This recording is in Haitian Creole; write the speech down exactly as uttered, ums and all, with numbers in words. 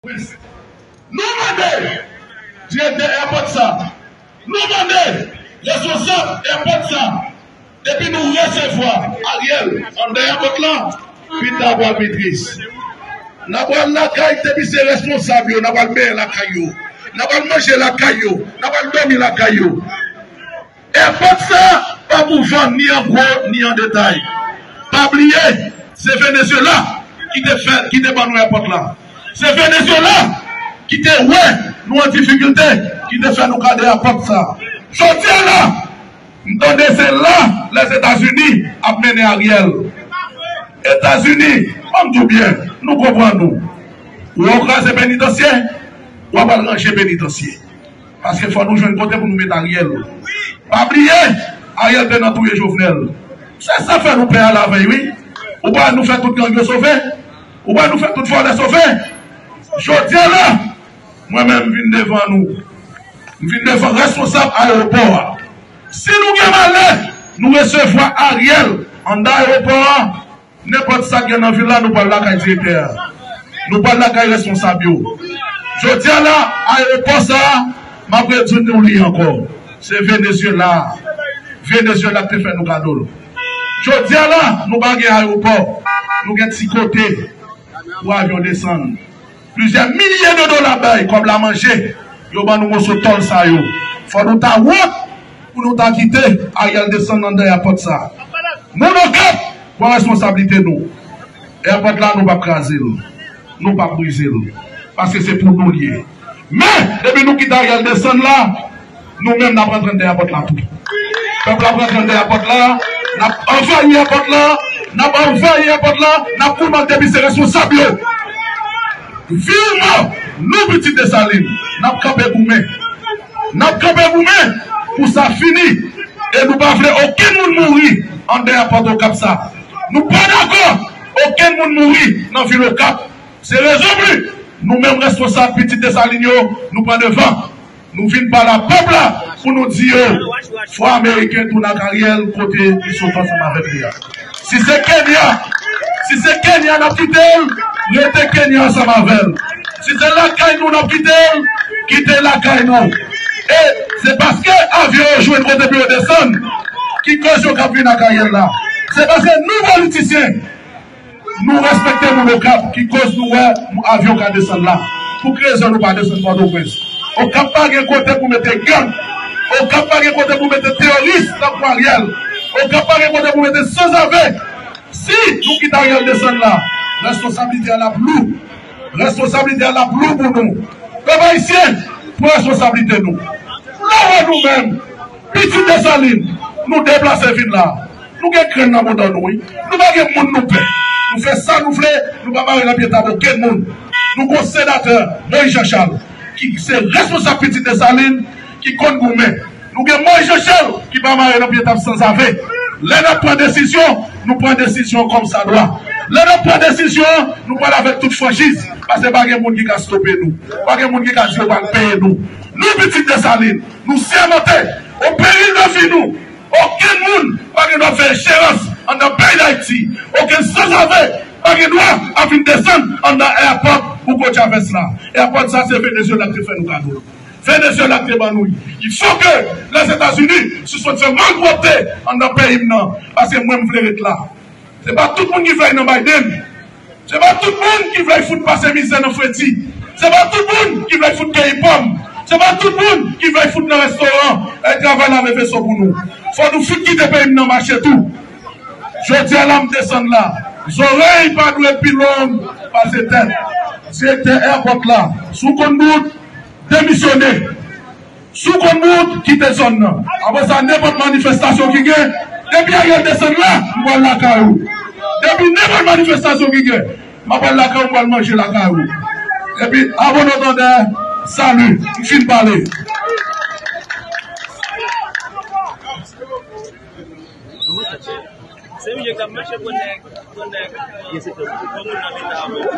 Nou mande direktè airport sa, nou mande responsab airport sa, depi nou resevwa Ariel anndan airport la, pita pral pi tris. N a pral lakay, depi se responsab yo, n a pral benyen lakay yo, n a pral manje lakay yo, n a pral dòmi lakay yo. Airport sa pa pou vann ni an gwo ni an detay. Pa bliye, se Venezuela ki te fè, ki te ban nou airport la. Se Venezuela ki te wè nou an difikilte, ki te fè nou gade airport sa. Jodi a la, m tande se la Lèzetazini ap mennen Ariel. Etazini, ban m di w byen, nou konprann nou. Ou wè w kraze penitansye, w ap al ranje penitansye. Paske fò nou jwenn kote pou nou met Ariel. Pa bliye, Ariel te nan touye Jovenel. Se sa fè nou pè a lavèy, wi. Ou pa nou fè tout gang yo sove. Ou pa nou fè tout vòlè sove. Jodi a la, mwen menm m vin devan nou. M vin devan responsab ayewopò a. Si nou gen malè, nou resevwa Ariel anndan ayewopò a, nenpòt sa k gen nan vil la, nou pral lakay direktè a. Nou pral lakay responsab yo. Jodi a la, ayewopò sa a, m ap redi nou li ankò. Se Venezuela. Venezuela ki te fè nou kado l. Jodi a la, nou pa gen ayewopò. Nou gen ti kote pou avyon desann. Plizyè milye de dola bay kòb la manje, yo ban nou moso tòl sa yo. Fò nou ta wont pou nou ta kite Ariel desann anndan airport sa. Moun Okap, pran responsablite nou. Airport la, nou p ap kraze l. Nou p ap brize l. Paske se pou nou l ye. Men, depi nou kite Ariel desann la, nou menm n ap rantre anndan airport la tou. Pèp la ap rantre anndan airport la, n ap anvayi airport la, n ap anvayi airport la, n ap koule depi se responsab yo. Viv mò, nou pitit Desalin, n ap kanpe goumen. N ap kanpe goumen pou sa fini. E nou pa vle okenn moun mouri anndan airport Okap sa. Nou pa dakò okenn moun mouri nan vil Okap. Se rezon pou nou menm responsab pitit Desalin yo, nou pran devan. Nou vin pale a pèp la pou nou di yo, fò Ameriken tounen ak Ariel kote li sot ansanm avèk li a. Si se Kenya, si se Kenya n ap kite l, rete Kenya ansanm avè l. Si se lakay nou n ap kite l, kite lakay nou. E se paske avyon yo jwenn kote pou yo desann ki koz yo k ap vin ak Ariel la. Se paske nou politisyen, nou respekte moun Okap ki koz nou wè avyon ka desann la. Pou ki rezon nou pa desann Pòtoprens? Okap pa gen kote pou mete gang. Okap pa gen kote pou mete teyoris tankou Ariel. Okap pa gen kote pou mete sanzave. Si nou kite Ariel desann la, responsablite a l ap lou. Responsablite a l ap lou pou nou. Pèp ayisyen, pran responsablite nou. Lè w wè nou menm, pitit Desalin, nou deplase vin la. Nou gen grenn nan bouda nou, wi. Nou pa gen moun nou pè. Nou fè sa nou vle, nou pa mare nan pye tab okenn moun. Nou gon senatè, Moïse Jean Charles, ki se responsab pitit Desalin, ki konn goumen. Nou gen Moïse Jean Charles, ki pa mare nan pye tab sanzave. Lè n ap pran desizyon, nou pran desizyon kòmsadwa. Lè n ap pran desizyon, nou pran l avèk tout franchiz. Paske pa gen moun ki ka stope nou. Pa gen moun ki ka di yo pral peye nou. Nou pitit Desalin, nou sèmante, o peril de vi nou, okenn moun pa gen dwa fè enjerans anndan peyi Dayiti. Okenn sanzave pa gen dwa ap vin desann anndan airport Hugo Chavez la. Airport sa se Venezuela ki te fè nou kado l. Venezuela ki te ban nou l. Il faut que Lèzetazini sispann fè malpwòpte anndan peyi m nan. Paske mwen m vle ret la. Se pa tout moun ki vle al nan Biden. Se pa tout moun ki vle fout pase mizè nan fredi. Se pa tout moun ki vle fout keyi pòm. Se pa tout moun ki vle fout nan restoran, al travay lave veso pou nou. Fò nou fout kite peyi m nan mache tou. Jodi a la m desann la. Zòrèy pa dwe pi long pase tèt. Direktè airport la, si w konn bout, demisyone. Si w konn bout, kite zòn nan. Apre sa, nenpòt manifestasyon ki gen, depi Ariel desann la, m pral lakay ou. Depi nenpòt manifestasyon ki gen, m ap pral lakay ou, m pral manje lakay ou. Epi, a bon antandè, sali, m fin pale. Se misye k ap mache pou nèg, pou nèg, pou moun nan leta a.